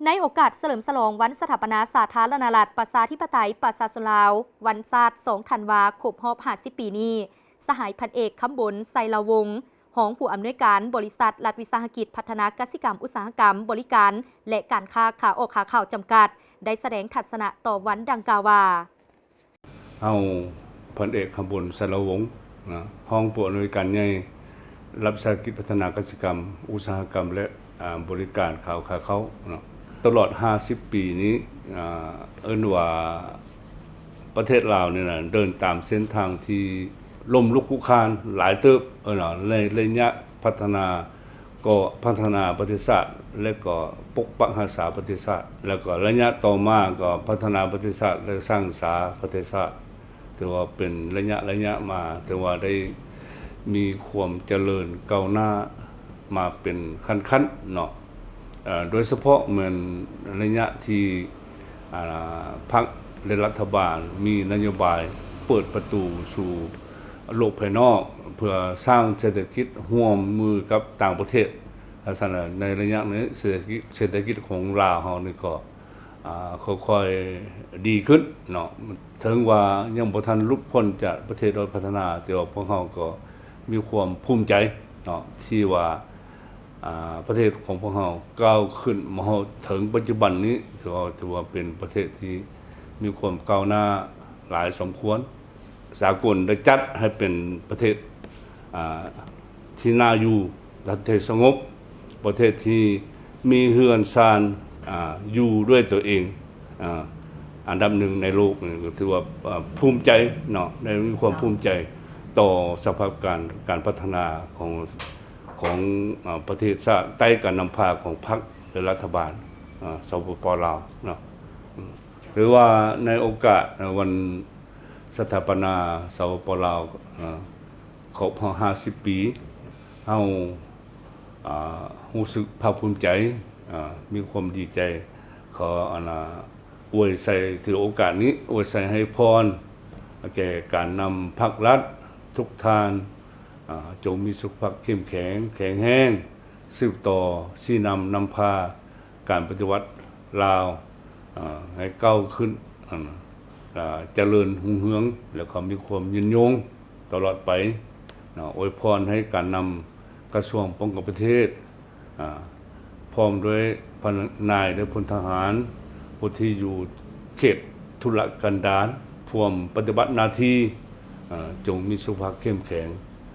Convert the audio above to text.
ໃນໂອກາດສະເຫຼີມສະຫຼອງວັນສະຖາປະນາສາທາລະນະລັດ ປະຊາທິປະໄຕ ປະຊາຊົນລາວ ວັນຊາດ ສອງ ທັນວາ ຄົບຮອບ ຫ້າສິບ ປີນີ້, ສະຫາຍ ພັນເອກ ຄຳບົນ ໄຊລາວົງ ຮອງຜູ້ອຳນວຍການບໍລິສັດລັດວິສາຫະກິດພັດທະນາກະສິກຳອຸດສາຫະກຳບໍລິການ ແລະ ການຄ້າຂາອອກຂາເຂົ້າຈຳກັດ ໄດ້ສະແດງທັດສະນະຕໍ່ວັນດັ່ງກ່າວວ່າ: ເຮົາ ພັນເອກ ຄຳບົນ ໄຊລາວົງ ນະ ຮອງຜູ້ອຳນວຍການໃຫຍ່ລັດວິສາຫະກິດພັດທະນາກະສິກຳອຸດສາຫະກຳ ແລະ ອາ ບໍລິການຂາອອກຂາເຂົ້າເນາະ ຕະຫຼອດ ຫ້າສິບ ປີນີ້ ອາ ເອີ້ນວ່າ ປະເທດລາວນີ້ນະ ເດີນຕາມເສັ້ນທາງທີ່ລົ້ມລຸກຄຸກຄານຫຼາຍເຕີບ ເອີ້ນວ່າ ໃນໄລຍະພັດທະນາ ກໍພັດທະນາປະເທດຊາດ ແລະ ກໍປົກປັກຮັກສາປະເທດຊາດ ແລ້ວກໍໄລຍະຕໍ່ມາກໍພັດທະນາປະເທດຊາດ ແລະ ສ້າງສາປະເທດຊາດ ຖືວ່າເປັນໄລຍະໄລຍະມາ ຖືວ່າໄດ້ມີຄວາມຈະເລີນກ້າວໜ້າມາເປັນຂັ້ນໆເນາະ. ເອີ ໂດຍສະເພາະແມ່ນໄລຍະທີ່ ອາ ພັກ ແລະ ລັດຖະບານມີນະໂຍບາຍເປີດປະຕູສູ່ໂລກພາຍນອກ ເພື່ອສ້າງເສດຖະກິດຮ່ວມມືກັບຕ່າງປະເທດ. ສະນັ້ນ ໃນໄລຍະນີ້ ເສດຖະກິດ ເສດຖະກິດຂອງລາວເຮົານີ້ກໍ ອາ ຄ່ອຍໆດີຂຶ້ນເນາະ. ເຖິງວ່າຍັງບໍ່ທັນຫຼຸດພົ້ນຈາກປະເທດດ້ອຍພັດທະນາ, ແຕ່ວ່າພວກເຮົາກໍມີຄວາມພູມໃຈເນາະ ທີ່ວ່າ ອາ ປະເທດຂອງພວກເຮົາກ້າວຂຶ້ນມາຮອດເຖິງປັດຈຸບັນນີ້ ຖືວ່າ ຖືວ່າເປັນປະເທດທີ່ມີຄວາມກ້າວໜ້າຫຼາຍສົມຄວນ. ສາກົນໄດ້ຈັດໃຫ້ເປັນປະເທດ ອາ ທີ່ໜ້າຢູ່, ປະເທດສະຫງົບ, ປະເທດທີ່ມີເຮືອນຊານ ອາ ຢູ່ດ້ວຍຕົວເອງ ອາ ອັນດັບໜຶ່ງໃນໂລກ. ນີ້ກໍຖືວ່າ ອາ ພູມໃຈເນາະ, ໄດ້ມີຄວາມພູມໃຈຕໍ່ສະພາບການ ການພັດທະນາຂອງ ຂອງ ອາ ປະເທດຊາດ ໃຕ້ການນຳພາຂອງພັກ ແລະ ລັດຖະບານ ອາ ສປປ ລາວເນາະ. ອາ ຫຼືວ່າໃນໂອກາດ ອາ ວັນສະຖາປະນາ ສປປ ລາວ ອາ ຄົບຮອບ ຫ້າສິບ ປີ, ເຮົາ ອາ ຮູ້ສຶກພາກພູມໃຈ ອາ ມີຄວາມດີໃຈ. ຂໍ ອັນ ອາ ອວຍໄຊ ຖືໂອກາດນີ້ ອວຍໄຊໃຫ້ພອນແກ່ການນຳພັກລັດທຸກທ່ານ ອາ ຈົ່ງມີສຸຂະພາບເຂັ້ມແຂງ ແຂງແຮງ, ສືບຕໍ່ຊີ້ນຳນຳພາການປະຕິວັດລາວ ອາ ໃຫ້ກ້າວຂຶ້ນ ອາ ອາ ຈະເລີນຮຸ່ງເຮືອງ ແລ້ວກໍມີຄວາມຍືນຍົງຕະຫຼອດໄປເນາະ. ອວຍພອນໃຫ້ການນຳກະຊວງປ້ອງກັນປະເທດ ອາ ພ້ອມດ້ວຍພະນາຍ ແລະ ພົນທະຫານ ຜູ້ທີ່ຢູ່ເຂດທຸລະກັນດານ ພວມປະຕິບັດໜ້າທີ່ ອາ ຈົ່ງມີສຸຂະພາບເຂັ້ມແຂງ